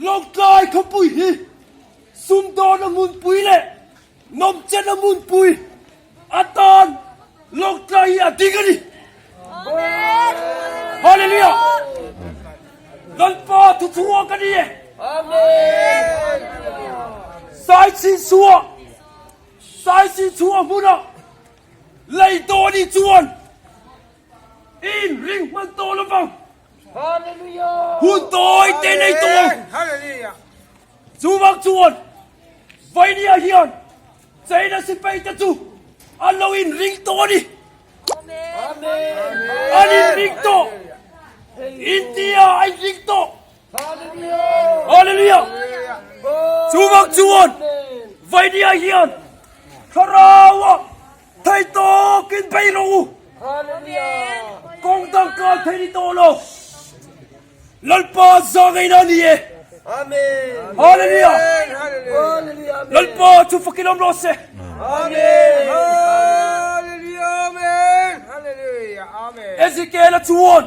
Lawngtlai khawpui hi sumdawna hmunpui leh nawmchena hmunpui atan Lawngtlai hi a ding a ni. Hallelujah! Lalpa thuchhuak a ni e. Saichinchhuah, Saichinchhuah hmunah lei dawn i chuan i inring hman tawh lovang. Hun tawi te nei tawh ang. Chuvang chuan Vainia hian China sipai te chu an lo inring tawh a ni. An inring tawh. India a inring tawh. Hallelujah. Chuvang chuan Vainia hian Thlarau-ah Thei tawkin bei rawh u. Kawng dang kal thei ni tawh lo. Lalpa zahngaihna a ni e. Hallelujah. Lalpa chu fakin awm rawh se. Ezekiel-a chuan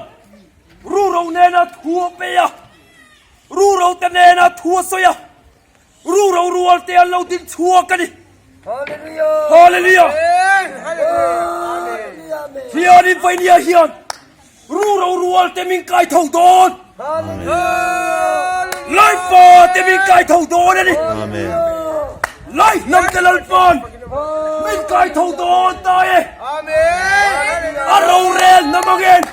ruro nena thu a pe a, ruro te nena thu a sawi a. Ruro rual te an lo ding chhuak a ni. Hallelujah! Hianin Vainia hian ruro rual te min kai tho dawn. Lalpa te min kai tho dawn a ni. Lai hnam te Lalpa'n min kai tho dawn ta e. A rorel hnam angin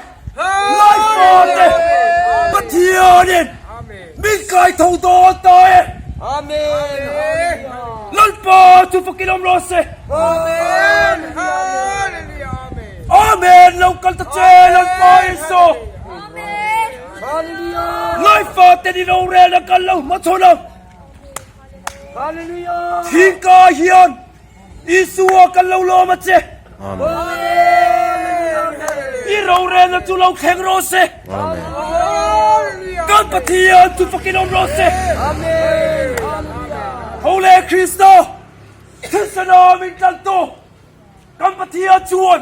Lalpa te Pathianin Min kai tho dawn ta e. Amen. Lalpa chu fakin awm rawh se. Amen. Amen. Lo kal ta che Lalpa Isu. Amen. Hallelujah. Laifa te ni rorel a kal lo hmachhawn ang. Hallelujah. Thingka hian Isua kan lo lawm a che. I rorelna chu lo thleng rawh se. Kan Pathian chu fakin awm rawh se. Tho leh Krista thisena min tlantu kan Pathian chuan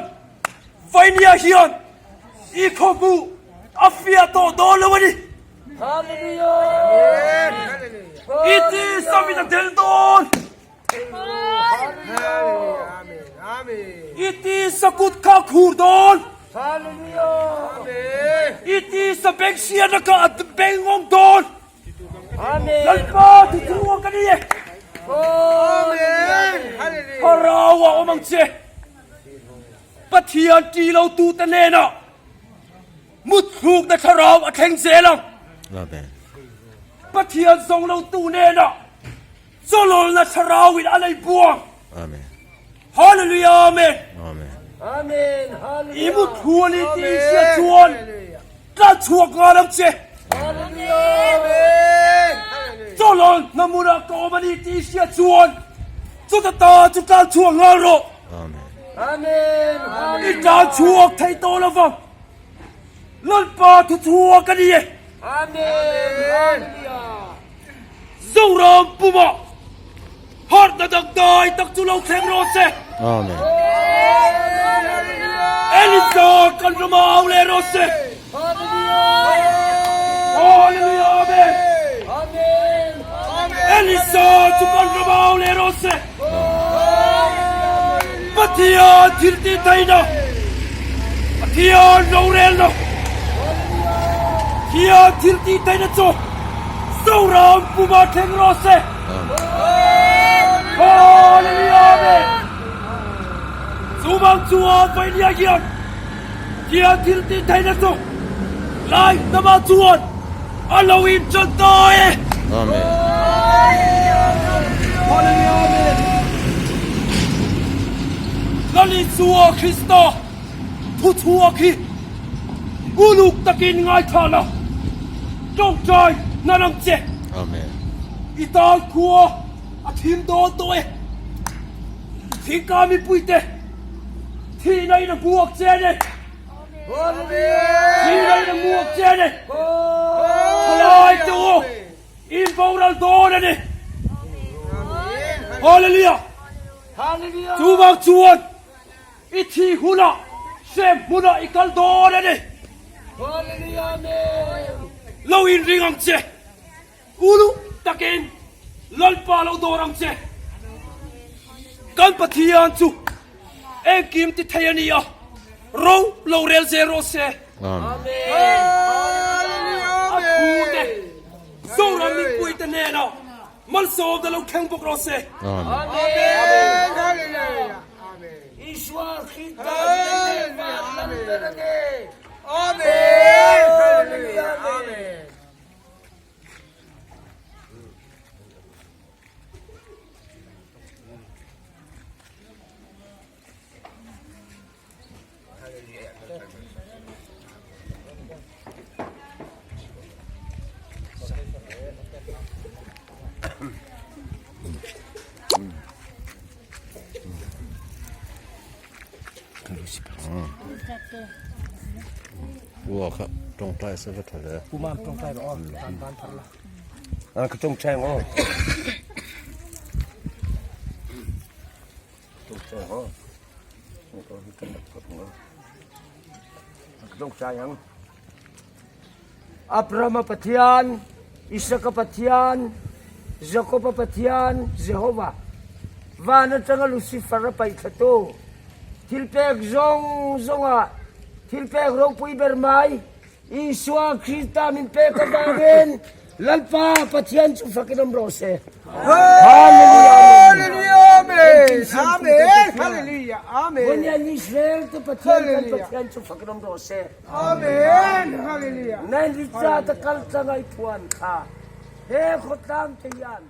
Vainia hian i khawhmuh a fiah tawh dawn lo a ni. I tisa min a del dawn. I tisa kut kha a khur dawn. I tisa beng hriatna kha a beng ngawng dawn. Lalpa thuthlung ka ni e. Thlarau a awm ang che. Pathian ṭi lo tute hnenah Muthlukna thlarau a thleng zel ang. Pathian zawng lo tu hnenah chawlawlna thlarau in a nei buang. Amen. Hallelujah Amen. Amen. Amen. I mutthlu a ni tih i hriat chuan tlan chhuak nghal ang che. Amen. Chawlawlna hmunah ka awm a ni tih i hriat chuan chuta ta chu tlan chhuak nghal rawh. Amen. Amen. I tlan chhuak thei tawh lovang. Lalpa thu chhuak a ni e. Amen. Zoram puma harhna dangdai tak chu lo thleng rawh se. Amen. Elisa kan rama au leh rawh se. Hallelujah. Amen. Elisa chu kan rama au leh rawh se. Pathian thil tih theihna, Pathian rorelna, Pathian thil tih theihna chu Zoram puma thleng rawh se. Hallelujah Amen. Chuvang chuan Vainia hian Pathian thil tih theihna chu lai hnamah chuan A lo in ṭan ta e. Amen. Hallelujah Amen. Lal Isua Krista thu chhuak hi uluk takin ngaithla la, tawngtai nan ang che. Amen. I tan khua a thim dawn tawh e. Thingka mipuite thihna in a buak che a ni. Thilei na muak che a ni. Thalai te u, in boral dawn a ni. Hallelujah! Chuvang chuan i thi hunah hrem hmunah i kal dawn a ni. Lo inring ang che. Uluk takin Lalpa lo dawr ang che. Kan Pathian chu engkim ti thei a ni a, ro lo rel zel rawh se. A thu te Zoram mipui te hnenah malsawm te lo thleng bawk rawh se. Isua Krista lei leh van lam ber a ni. Amen. Ua kha tawngtai se va tha hle. Pu Mam tawngtai rawh aw, tan ban thar la. A ka tawngtai ang aw. Tawngtai ang aw. Ka tawngtai ang. Abrahama Pathian, Isaka Pathian, Jakoba Pathian, Jehovah, van atanga Lucifer a paih thlatu, thilpek zawng zawnga thilpek ropui ber mai, Isua Krista min pek avangin Lalpa Pathian chu fakin awm rawh se. Hallelujah Amen. Amen. Hallelujah Amen. Vawnian Israel te Pathian kan Pathian chu fakin awm rawh se. Amen. Hallelujah. Nan richa ta kal tlang ai phuan kha he khawtlang te hian.